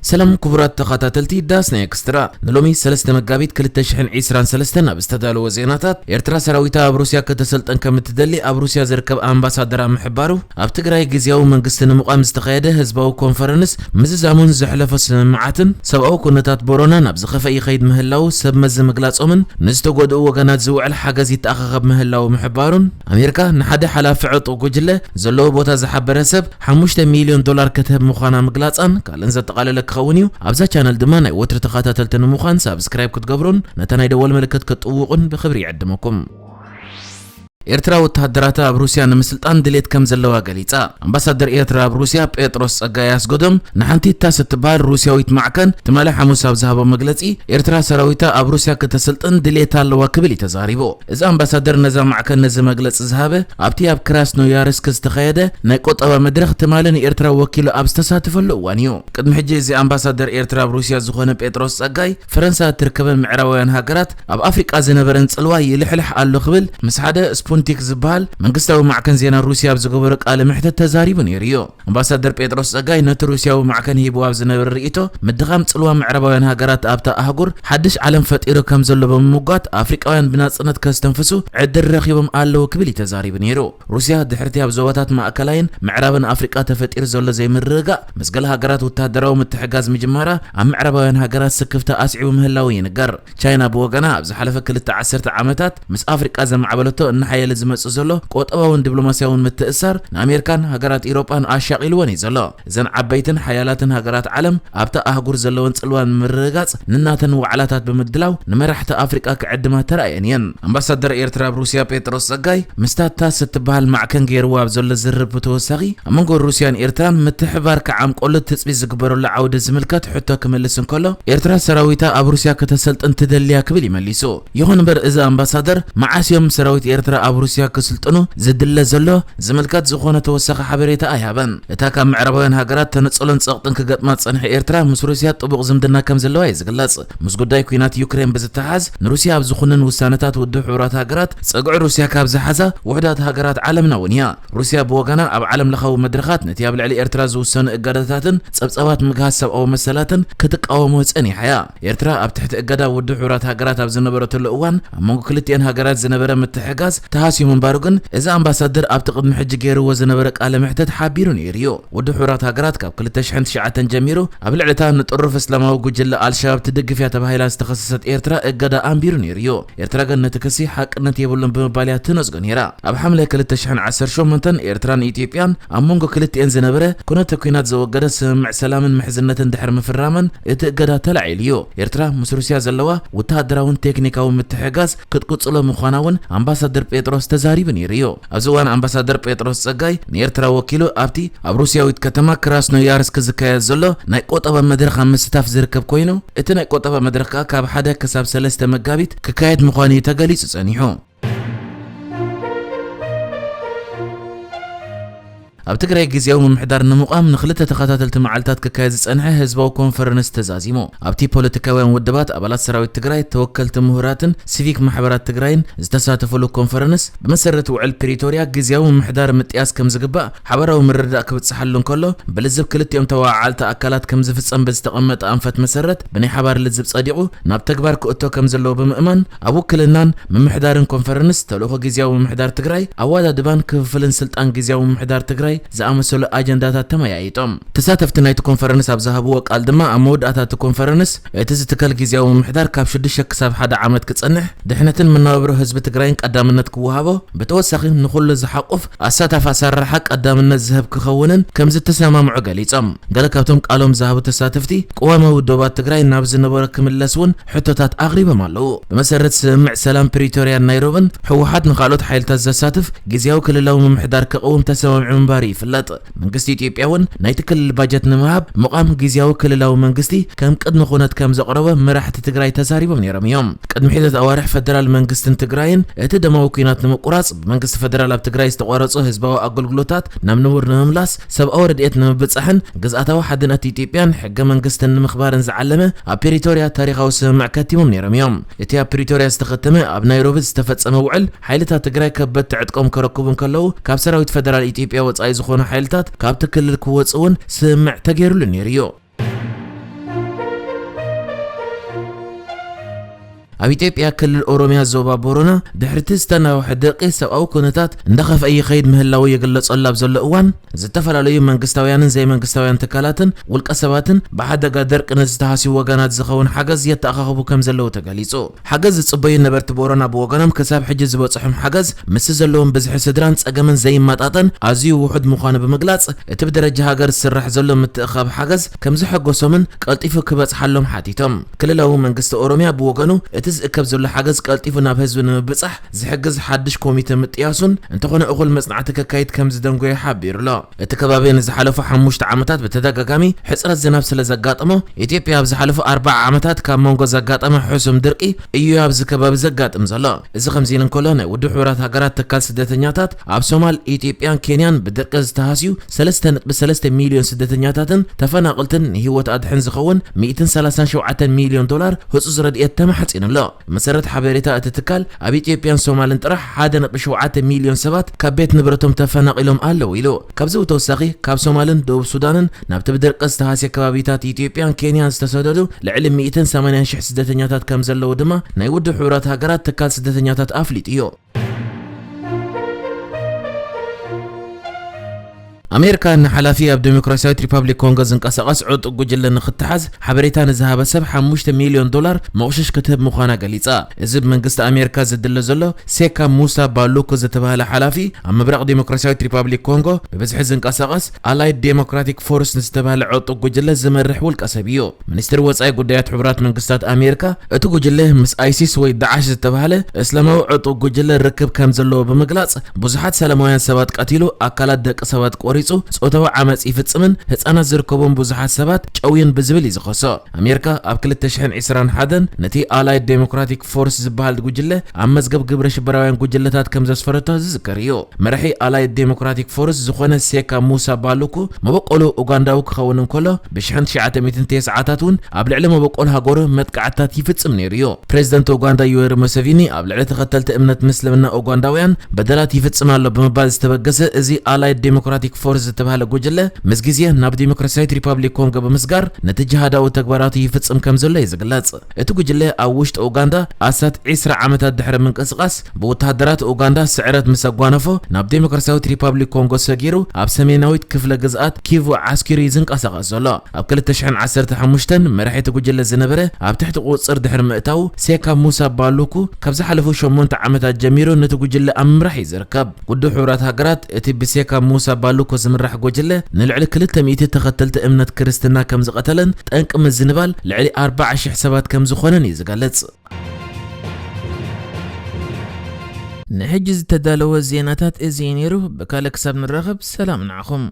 ሰላም ክቡራት ተኸታተልቲ ዳስ ናይ ኤክስትራ፣ ንሎሚ ሰለስተ መጋቢት ክልተ ሽሕን ዕስራን ሰለስተን ኣብ ዝተዳለወ ዜናታት፣ ኤርትራ ሰራዊታ ኣብ ሩስያ ከተሰልጠን ከም እትደሊ ኣብ ሩስያ ዝርከብ ኣምባሳደራ ምሕባሩ፣ ኣብ ትግራይ ግዝያዊ መንግስቲ ንምቋም ዝተኻየደ ህዝባዊ ኮንፈረንስ ምዝዛሙን ዘሕለፎ ስምምዓትን ሰብኣዊ ኩነታት ቦሮና ናብ ዝኸፈ ይኸይድ ምህላው ሰብ መዚ ምግላጾምን ንዝተጎድኡ ወገናት ዝውዕል ሓገዝ ይተኣኻኸብ ምህላው ምሕባሩን፣ ኣሜሪካ ንሓደ ሓላፊ ዕጡቕ ጉጅለ ዘለዎ ቦታ ዝሓበረ ሰብ ሓሙሽተ ሚልዮን ዶላር ክትህብ ምዃና ምግላጻን ካልእን ዘጠቓለለ ክኸውን እዩ። ኣብዛ ቻነል ድማ ናይ ወትሪ ተኸታተልቲ ንምዃን ሳብስክራይብ ክትገብሩን ነታ ናይ ደወል ምልክት ክትጥውቑን ብኽብሪ ይዕድመኩም። ኤርትራ ወተሃደራታ ኣብ ሩስያ ንምስልጣን ድሌት ከም ዘለዋ ገሊጻ። ኣምባሳደር ኤርትራ ኣብ ሩስያ ጴጥሮስ ጸጋይ ኣስገዶም ንሓንቲ ታስ እትበሃል ሩስያዊት ማዕከን ትማሊ ሓሙስ ኣብ ዝሃቦ መግለጺ፣ ኤርትራ ሰራዊታ ኣብ ሩስያ ክተሰልጥን ድሌት ኣለዋ ክብል እዩ ተዛሪቡ። እዚ ኣምባሳደር ነዛ ማዕከን ነዚ መግለጺ ዝሃበ ኣብቲ ኣብ ክራስኖያርስክ ዝተኻየደ ናይ ቁጠባ መድረኽ ትማሊ ንኤርትራ ወኪሉ ኣብ ዝተሳተፈሉ እዋን እዩ። ቅድሚ ሕጂ እዚ ኣምባሳደር ኤርትራ ኣብ ሩስያ ዝኾነ ጴጥሮስ ጸጋይ፣ ፈረንሳ እትርከበን ምዕራባውያን ሃገራት ኣብ ኣፍሪቃ ዝነበረን ጽልዋ ይልሕልሕ ኣሎ ክብል ምስ ሓደ ስፑንቲክ ዝበሃል መንግስታዊ ማዕከን ዜና ሩስያ ኣብ ዝገበሮ ቃለ መሕትት ተዛሪቡ ነይሩ እዩ። ኣምባሳደር ጴጥሮስ ጸጋይ ነቲ ሩስያዊ ማዕከን ሂቡ ኣብ ዝነበረ ርእይቶ፣ ምድኻም ጽልዋ ምዕራባውያን ሃገራት ኣብታ ኣህጉር ሓድሽ ዓለም ፈጢሩ ከም ዘሎ ብምምጓት፣ ኣፍሪቃውያን ብናጽነት ከስተንፍሱ ዕድል ረኺቦም ኣለዉ ክብል እዩ ተዛሪቡ ነይሩ። ሩስያ ድሕርቲ ኣብ ዞባታት ማእከላይን ምዕራብን ኣፍሪቃ ተፈጢሩ ዘሎ ዘይምርግጋእ ምስ ገለ ሃገራት ወተሃደራዊ ምትሕጋዝ ምጅማራ ኣብ ምዕራባውያን ሃገራት ስክፍታ ኣስዒቡ ምህላዉ ይንገር። ቻይና ብወገና ኣብ ዝሓለፈ ክልተ ዓሰርተ ዓመታት ምስ ኣፍሪቃ ዘማዕበለቶ እናሓየለ ዝመጽእ ዘሎ ቁጠባውን ዲፕሎማስያውን ምትእስሳር ንኣሜሪካን ሃገራት ኢሮጳን ኣሻቒልወን እዩ ዘሎ። እዘን ዓበይትን ሓያላትን ሃገራት ዓለም ኣብታ ኣህጉር ዘለወን ጽልዋ ንምርግጋጽ ንናተን ዋዕላታት ብምድላው ንመራሕቲ ኣፍሪቃ ክዕድማ ተራእየን እየን። ኣምባሳደር ኤርትራ ኣብ ሩስያ ጴጥሮስ ጸጋይ ምስታ ታስ እትበሃል ማዕከን ገይርዋ ኣብ ዘሎ ዝርርብ ብተወሳኺ፣ ኣብ መንጎ ሩስያን ኤርትራን ምትሕብባር ክዓምቆሉ ትጽቢት ዝግበረሉ ዓውዲ ዝምልከት ሕቶ ክምልስ እንከሎ፣ ኤርትራ ሰራዊታ ኣብ ሩስያ ከተሰልጥን ትደልያ ክብል እዩ መሊሱ። ይኹን እምበር እዚ ኣምባሳደር መዓስ እዮም ሰራዊት ኤርትራ ኣብ ሩስያ ክስልጥኑ ዝድለ ዘሎ ዝምልከት ዝኾነ ተወሳኺ ሓበሬታ ኣይሃበን። እታ ካብ ምዕራባውያን ሃገራት ተነጽሎን ጸቕጥን ክገጥማ ዝጸንሐ ኤርትራ ምስ ሩስያ ጥቡቕ ዝምድና ከም ዘለዋ እዩ ዝግለጽ። ምስ ጉዳይ ኲናት ዩክሬን ብዝተሓዝ ንሩስያ ኣብ ዝኹንን ውሳነታት ውድብ ሕቡራት ሃገራት ጸግዒ ሩስያ ካብ ዝሓዛ ውሑዳት ሃገራት ዓለምና እውን እያ። ሩስያ ብወገና ኣብ ዓለም ለኻዊ መድረኻት ነቲ ኣብ ልዕሊ ኤርትራ ዝውሰኑ እገዳታትን ጸብጻባት ምግሃስ ሰብኣዊ መሰላትን ክትቃወሞ ጸኒሓ እያ። ኤርትራ ኣብ ትሕቲ እገዳ ውድብ ሕቡራት ሃገራት ኣብ ዝነበረትሉ እዋን ኣብ መንጎ ክልቲኤን ሃገራት ዝነበረ ምትሕጋዝ ተሃስዩ ምንባሩ ግን እዚ ኣምባሳደር ኣብቲ ቅድሚ ሕጂ ገይርዎ ዝነበረ ቃለ መሕትት ሓቢሩ ነይሩ እዩ። ውድብ ሕቡራት ሃገራት ካብ ክልተ ሽሕን ትሽዓተን ጀሚሩ ኣብ ልዕሊታ ንጥሩፍ እስላማዊ ጉጅለ ኣልሸባብ ትድግፍ እያ ተባሂላ ዝተኸሰሰት ኤርትራ እገዳ ኣንቢሩ ነይሩ እዩ። ኤርትራ ግን ነቲ ክሲ ሓቅነት የብሉን ብምባል እያ ትነጽጎ ነይራ። ኣብ ሓምለ ክልተ ሽሕን ዓሰርተ ሸሞንተን ኤርትራን ኢትዮጵያን ኣብ መንጎ ክልቲኤን ዝነበረ ኩነተ ኲናት ዘወገደ ስምምዕ ሰላምን ምሕዝነትን ድሕሪ ምፍራመን እቲ እገዳ ተላዒሉ እዩ። ኤርትራ ምስ ሩስያ ዘለዋ ወተሃደራውን ቴክኒካውን ምትሕግጋዝ ክትቅጽሎ ምዃና እውን ኣምባሳደር ጴጥሮስ ተዛሪቡ ነይሩ እዩ። ኣብዚ እዋን ኣምባሳደር ጴጥሮስ ጸጋይ ንኤርትራ ወኪሉ ኣብቲ ኣብ ሩስያዊት ከተማ ክራስኖያርስክ ዝካየድ ዘሎ ናይ ቁጠባ መድረኽ ኣብ ምስታፍ ዝርከብ ኮይኑ፣ እቲ ናይ ቁጠባ መድረኽ ከኣ ካብ ሓደ ክሳብ ሰለስተ መጋቢት ክካየድ ምዃኑ እዩ ተገሊጹ ጸኒሑ። ኣብ ትግራይ ግዝያዊ ምምሕዳር ንምቋም ንክልተ ተኸታተልቲ መዓልታት ክካየድ ዝጸንሐ ህዝባዊ ኮንፈረንስ ተዛዚሙ። ኣብቲ ፖለቲካውያን ውድባት፣ ኣባላት ሰራዊት ትግራይ፣ ተወከልቲ ምሁራትን ሲቪክ ማሕበራት ትግራይን ዝተሳተፈሉ ኮንፈረንስ፣ ብመሰረት ውዕል ፕሪቶርያ ግዝያዊ ምምሕዳር ምጥያስ ከም ዝግባእ ሓባራዊ ምርድዳእ ክብጽሓሉ እንከሎ፣ ብልዝብ ክልቲኦም ተወዓዓልቲ ኣካላት ከም ዝፍጸም ብዝተቐመጠ ኣንፈት መሰረት ብናይ ሓባር ልዝብ ጸዲቑ ናብ ተግባር ክእቶ ከም ዘለዎ ብምእማን፣ ኣብ ውክልናን ምምሕዳርን ኮንፈረንስ፣ ተልእኾ ግዝያዊ ምምሕዳር ትግራይ፣ ኣወዳድባን ክፍፍልን ስልጣን ግዝያዊ ምምሕዳር ትግራይ ዝኣመሰሉ ኣጀንዳታት ተመያይጦም። ተሳተፍቲ ናይቲ ኮንፈረንስ ኣብ ዝሃብዎ ቃል ድማ፣ ኣብ መወዳእታ እቲ ኮንፈረንስ፣ እቲ ዝትከል ግዝያዊ ምምሕዳር ካብ ሽዱሽተ ክሳብ ሓደ ዓመት ክጸንሕ፣ ድሕነትን መነባብሮ ህዝቢ ትግራይን ቀዳምነት ክወሃቦ፣ ብተወሳኺ ንኹሉ ዝሓቁፍ ኣሳታፊ ኣሰራርሓ ቀዳምነት ዝህብ ክኸውንን ከም ዝተሰማምዑ ገሊጾም። ገለ ካብቶም ቃሎም ዝሃቡ ተሳተፍቲ፣ ቅዋማዊ ዶባት ትግራይ ናብ ዝነበሮ ክምለስ እውን ሕቶታት ኣቕሪቦም ኣለዉ። ብመሰረት ስምምዕ ሰላም ፕሪቶርያን ናይሮብን፣ ህወሓት ንኻልኦት ሓይልታት ዘሳትፍ ግዝያዊ ክልላዊ ምምሕዳር ክቕውም ተሰማሚዑ ምንባሩ ይፍለጥ። መንግስቲ ኢትዮጵያ እውን ናይቲ ክልል ባጀት ንምሃብ ምቋም ግዝያዊ ክልላዊ መንግስቲ ከም ቅድሚ ኩነት ከም ዘቕረበ መራሕቲ ትግራይ ተዛሪቦም ነይሮም እዮም። ቅድሚ ሒደት ኣዋርሕ ፈደራል መንግስትን ትግራይን እቲ ደማዊ ኲናት ንምቁራጽ ብመንግስቲ ፈደራል ኣብ ትግራይ ዝተቋረጹ ህዝባዊ ኣገልግሎታት ናብ ንቡር ንምምላስ፣ ሰብኣዊ ረድኤት ንምብጻሕን ግዝኣታዊ ሓድነት ኢትዮጵያን ሕገ መንግስትን ንምኽባርን ዝዓለመ ኣብ ፕሪቶርያ ታሪኻዊ ስምምዕ ከቲሞም ነይሮም እዮም። እቲ ኣብ ፕሪቶርያ ዝተኸተመ ኣብ ናይሮቢ ዝተፈጸመ ውዕል፣ ሓይልታት ትግራይ ከበድቲ ዕጥቆም ከረክቡ እንከለዉ፣ ካብ ሰራዊት ፈደራል ኢትዮጵያ ወጻኢ ዝኾኑ ሓይልታት ካብቲ ክልል ክወጽኡ እውን ስምምዕ ተገይሩሉ ነይሩ እዩ። ኣብ ኢትዮጵያ ክልል ኦሮሚያ ዞባ ቦረና ድሕሪ እቲ ዝተናውሐ ድርቂ ሰብኣዊ ኩነታት እንዳኸፍአ ይኸይድ ምህላው ይግለጸሉ ኣብ ዘሎ እዋን፣ ዝተፈላለዩ መንግስታውያንን ዘይመንግስታውያን ትካላትን ውልቀ ሰባትን ብሓደጋ ድርቂ ንዝተሃስዩ ወገናት ዝኸውን ሓገዝ የተኣኻኽቡ ከም ዘለዉ ተገሊጹ። ሓገዝ ዝጽበዩ ነበርቲ ቦረና ብወገኖም ክሳብ ሕጂ ዝበጽሖም ሓገዝ ምስ ዘለዎም ብዝሒ ስድራን ጸገምን ዘይመጣጠን ኣዝዩ ውሑድ ምዃኑ ብምግላጽ፣ እቲ ብደረጃ ሃገር ዝስራሕ ዘሎ ምትእኻብ ሓገዝ ከም ዘሐጎሶምን ቀልጢፉ ክበጽሓሎም ሓቲቶም። ክልላዊ መንግስቲ ኦሮሚያ ብወገኑ፣ እቲ ዝእከብ ዘሎ ሓገዝ ቀልጢፉ ናብ ህዝቢ ንምብጻሕ ዝሕግዝ ሓድሽ ኮሚተ ምጥያሱን፣ እንተኾነ እኹል መጽናዕቲ ከካይድ ከም ዝደንጎየ ሓቢሩ ኣሎ። እቲ ከባቢ ንዝሓለፉ ሓሙሽተ ዓመታት ብተደጋጋሚ ሕጽረት ዝናብ ስለ ዘጋጠሞ፣ ኢትዮጵያ ኣብ ዝሓለፉ ኣርባዓ ዓመታት ካብ መንጎ ዘጋጠመ ሕሱም ድርቂ እዩ ኣብዚ ከባቢ ዘጋጥም ዘሎ። እዚ ከምዚ ኢሉ እንከሎ፣ ናይ ውድብ ሕቡራት ሃገራት ትካል ስደተኛታት ኣብ ሶማል፣ ኢትዮጵያን ኬንያን ብድርቂ ዝተሃስዩ ሰለስተ ነጥቢ ሰለስተ ሚልዮን ስደተኛታትን ተፈናቐልትን ንህይወት ኣድሕን ዝኸውን ሚእትን ሰላሳን ሸውዓተን ሚልዮን ዶላር ህጹጽ ረድኤት ተማሕጺኑ ኣሎ። ብመሰረት ሓበሬታ እቲ ትካል፣ ኣብ ኢትዮጵያን ሶማልን ጥራሕ ሓደ ነጥቢ ሸውዓተ ሚልዮን ሰባት ካብ ቤት ንብረቶም ተፈናቒሎም ኣለዉ ኢሉ። ካብዚ ብተወሳኺ፣ ካብ ሶማልን ደቡብ ሱዳንን ናብቲ ብድርቂ ዝተሃስየ ከባቢታት ኢትዮጵያን ኬንያን ዝተሰደዱ ልዕሊ ሚእትን ሰማንያን ሽሕ ስደተኛታት ከም ዘለዉ ድማ ናይ ውድብ ሕቡራት ሃገራት ትካል ስደተኛታት ኣፍሊጡ እዩ። ኣሜሪካ ንሓላፊ ኣብ ዴሞክራሲያዊት ሪፓብሊክ ኮንጎ ዝንቀሳቐስ ዕጡቕ ጉጅለ ንክትሓዝ ሓበሬታ ንዝሃበ ሰብ ሓሙሽተ ሚልዮን ዶላር መቑሸሽ ክትህብ ምዃና ገሊጻ። እዚ ብመንግስቲ ኣሜሪካ ዝድለ ዘሎ ሴካ ሙሳ ባሉኩ ዝተባህለ ሓላፊ፣ ኣብ ምብራቕ ዴሞክራሲያዊት ሪፓብሊክ ኮንጎ ብብዝሒ ዝንቀሳቐስ ኣላይድ ዴሞክራቲክ ፎርስ ንዝተባህለ ዕጡቕ ጉጅለ ዝመርሕ ውልቀ ሰብ እዩ። ሚኒስትሪ ወጻኢ ጉዳያት ሕቡራት መንግስታት ኣሜሪካ፣ እቲ ጉጅለ ምስ ኣይሲስ ወይ ዳዕሽ ዝተባህለ እስላማዊ ዕጡቕ ጉጅለ ርክብ ከም ዘለዎ ብምግላጽ፣ ብዙሓት ሰላማውያን ሰባት ቀቲሉ፣ ኣካላት ደቂ ሰባት ቆሪጹ፣ ጾታዊ ዓመጽ ይፍጽምን ህጻናት ዝርከቦም ብዙሓት ሰባት ጨውዩን ብዝብል እዩ ዝኸሶ። ኣሜሪካ ኣብ ክልተ ሽሕን ዕስራን ሓደን ነቲ ኣላይድ ዴሞክራቲክ ፎርስ ዝበሃል ጉጅለ ኣብ መዝገብ ግብረ ሽበራውያን ጉጅለታት ከም ዘስፈረቶ ዝዝከር እዩ። መራሒ ኣላይድ ዴሞክራቲክ ፎርስ ዝኾነ ሴካ ሙሳ ባሉኩ፣ መበቆሉ ኡጋንዳዊ ክኸውን እንከሎ፣ ብሽሕን ትሽዓተ ሚእትን ተስዓታት እውን ኣብ ልዕሊ መበቆል ሃገሩ መጥቃዕትታት ይፍጽም ነይሩ እዩ። ፕሬዚደንት ኡጋንዳ ዩዌሪ ሙሴቪኒ ኣብ ልዕሊ ተኸተልቲ እምነት ምስልምና ኡጋንዳውያን በደላት ይፍጽም ኣሎ ብምባል ዝተበገሰ እዚ ኣላይድ ዴሞክራቲክ ፎርስ ዝተባህለ ጉጅለ፣ ምስ ግዜ ናብ ዴሞክራሲያዊት ሪፓብሊክ ኮንጎ ብምስጋር ነቲ ጅሃዳዊ ተግባራቱ ይፍጽም ከም ዘሎ እዩ ዝግለጽ። እቲ ጉጅለ ኣብ ውሽጢ ኡጋንዳ ኣስታት ዕስራ ዓመታት ድሕሪ ምንቅስቓስ፣ ብወተሃደራት ኡጋንዳ ስዕረት ምስ ኣጓነፎ፣ ናብ ዴሞክራሲያዊት ሪፓብሊክ ኮንጎ ሰጊሩ፣ ኣብ ሰሜናዊት ክፍለ ግዝኣት ኪቩ ዓስኪሩ እዩ ዝንቀሳቐስ ዘሎ። ኣብ ክልተ ሽሕን ዓሰርተ ሓሙሽተን መራሒ እቲ ጉጅለ ዝነበረ ኣብ ትሕቲ ቁጽጽር ድሕሪ ምእታዉ፣ ሴካ ሙሳ ባሉኩ ካብ ዝሓለፉ ሸሞንተ ዓመታት ጀሚሩ ነቲ ጉጅለ ኣብ ምምራሕ እዩ ዝርከብ። ውድብ ሕቡራት ሃገራት፣ እቲ ብሴካ ሙሳ ባሉኩ ዝምራሕ ጉጅለ ንልዕሊ ክልተ ሚእቲ ተኸተልቲ እምነት ክርስትና ከም ዝቐተለን ጠንቂ ምዝንባል ልዕሊ ኣርባዓ ሽሕ ሰባት ከም ዝኾነን እዩ ዝገልጽ። ንሕጂ ዝተዳለወ ዜናታት እዚ እዩ ነይሩ። ብካልእ ክሳብ ንራኸብ፣ ሰላም ንዓኹም።